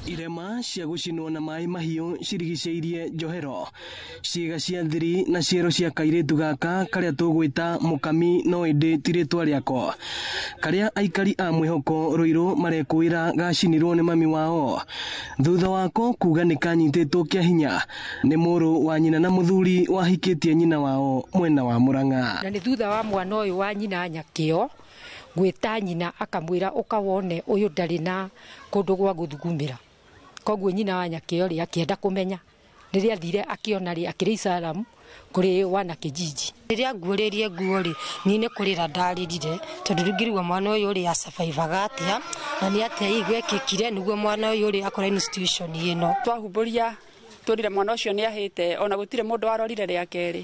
Irema cia gũcinwo na maĩ mahiũ cirigicĩirie njohero, ciĩga cia thiri na ciero cia kairĩtu gaka karĩa tũgwĩta Mũkami no ĩndĩ ti rĩtwa rĩako, karĩa aikari a Mwĩhoko Ruiru marekũĩra gacinirwo nĩ mami wao thutha wako kuga nĩ kanyitĩtwo kĩa hinya nĩ mũrũ wa nyina na mũthuri wahikĩtie nyina wao mwena wa Murang'a. Na nĩ thutha wa mwana ũyũ wa nyina Nyakĩo gwĩta nyina akamwĩra ũkawone ũyũ ndarĩ na kũndũ gwa gũthugumĩra, koguo nyina wa Nyakĩo rĩ akĩenda kũmenya rĩrĩa athire akĩona rĩ akĩrĩ Isalamu kũrĩ wana kijiji. Rĩrĩa nguũrĩrie nguo rĩ niĩ nĩ kũrĩra ndarĩrire tondũ rĩu ngĩrigwo mwana ũyũ rĩ asurvivaga atĩa na nĩ atĩa hihi gwekĩkire nĩguo mwana ũyũ rĩ akora institution ĩno. Twahumbũria tuonire mwana ũcio nĩ ahĩte, ona gũtirĩ mũndũ warorire rĩa kerĩ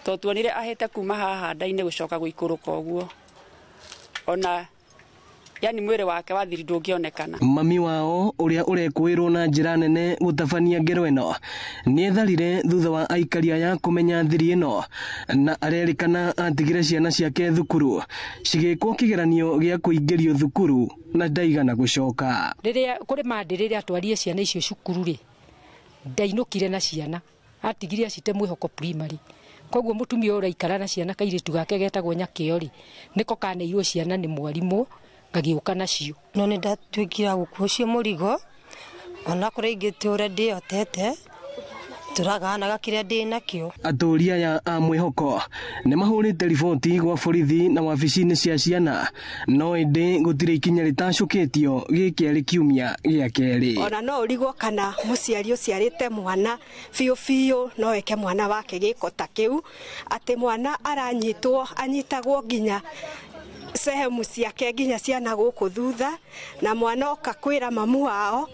tondũ tuonire ahĩte kuma haha nda-inĩ gũcoka gũikũrũka ũguo, ona yani mwĩrĩ wake wa thiri ndũngĩonekana. Mami wao ũrĩa ũrekũĩrwo na njĩra nene gũtabania ngero ĩno nĩetharire thutha wa aikari aya kũmenya thiri ĩno, na arerĩkana atigire ciana ciake thukuru cigĩkwo kĩgeranio gĩa kũingĩrio thukuru na ndaigana gũcoka. Rĩrĩa kũrĩ mandĩ rĩrĩa atwarire ciana icio cukuru rĩ ndainũkire na ciana, atigire acite Mwĩhoko Primary, koguo mũtumia ũyũ ũraikara na ciana kairĩtu gake getagwo Nyakĩo rĩ nĩko kaneirwo ciana nĩ mwarimũ ngagĩũka nacio. No nĩ ndatuĩkire gũkua ũcio mũrigo onakorwo ingĩtũra ndĩhotete tũraganaga kĩrĩa ndĩ nakĩo. Atũũri aya a Mwĩhoko nĩ mahũrĩte riboti gwa borithi na wabici-inĩ cia ciana, no ĩndĩ gũtirĩ ikinya rĩtacũkĩtio gĩkĩ arĩ kiumia gĩa kerĩ. Ona no ũrigwo kana mũciari ũciarĩte mwana biũ biũ no eke mwana wake gĩko ta kĩu, atĩ mwana aranyitwo anyitagwo nginya sehemu ciake nginya ciana gũkũ thutha, na mwana oka kwĩra mamu wao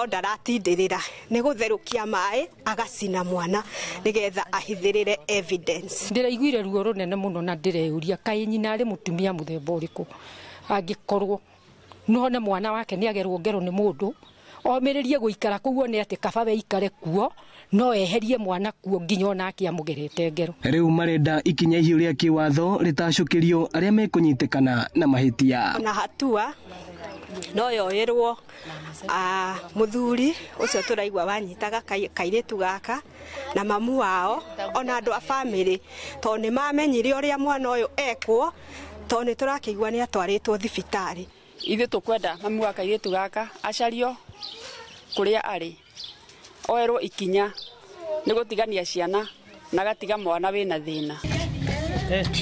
ndaratindĩrĩra nĩ gũtherũkia maĩ agacina mwana nĩgetha ahithĩrĩre evidence. Ndĩraiguire ruo rũnene mũno na ndĩreyũria kaĩ nyina arĩ mũtumia mũthemba ũrĩkũ angĩkorwo none mwana wake nĩ agerwo ngero nĩ mũndũ omĩrĩrie gũikara kũu one atĩ kaba we ikare kuo no eherie mwana kuo nginya onake amũgerete ngero. Rĩu marenda ikinya ihiũ rĩa kĩwatho rĩtacũkĩrio arĩa mekũnyitĩkana na mahĩtia. Ona hatua no yoerwo mũthuri ũcio tũraigua wanyitaga kairĩtu gaka na mamu wao ona andũ a bamĩrĩ tondũ nĩ mamenyire ũrĩa mwana ũyũ ekwo tondũ nĩ tũrakĩigua nĩ atwarĩtwo thibitarĩ. Ithuĩ tũkwenda mamu wa kairĩtu gaka acario kũrĩa arĩ oerwo ikinya nĩ gũtigania ciana na gatiga mwana wĩna thĩna.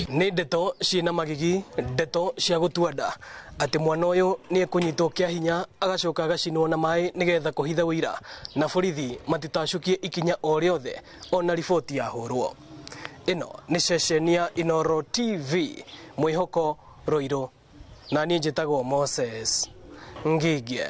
Nĩ ndeto ciĩna magigi, ndeto cia gũtua nda atĩ mwana ũyũ nĩ ekũnyitwo kĩa hinya agacoka agacinwo na maĩ nĩgetha kũhitha ũira, na borithi matitacũkie ikinya o rĩothe ona riboti yahũrwo. Ĩno nĩ ceceni ya Inooro TV Mwĩhoko Ruiru, na niĩ njĩtagwo Moses Ngingie.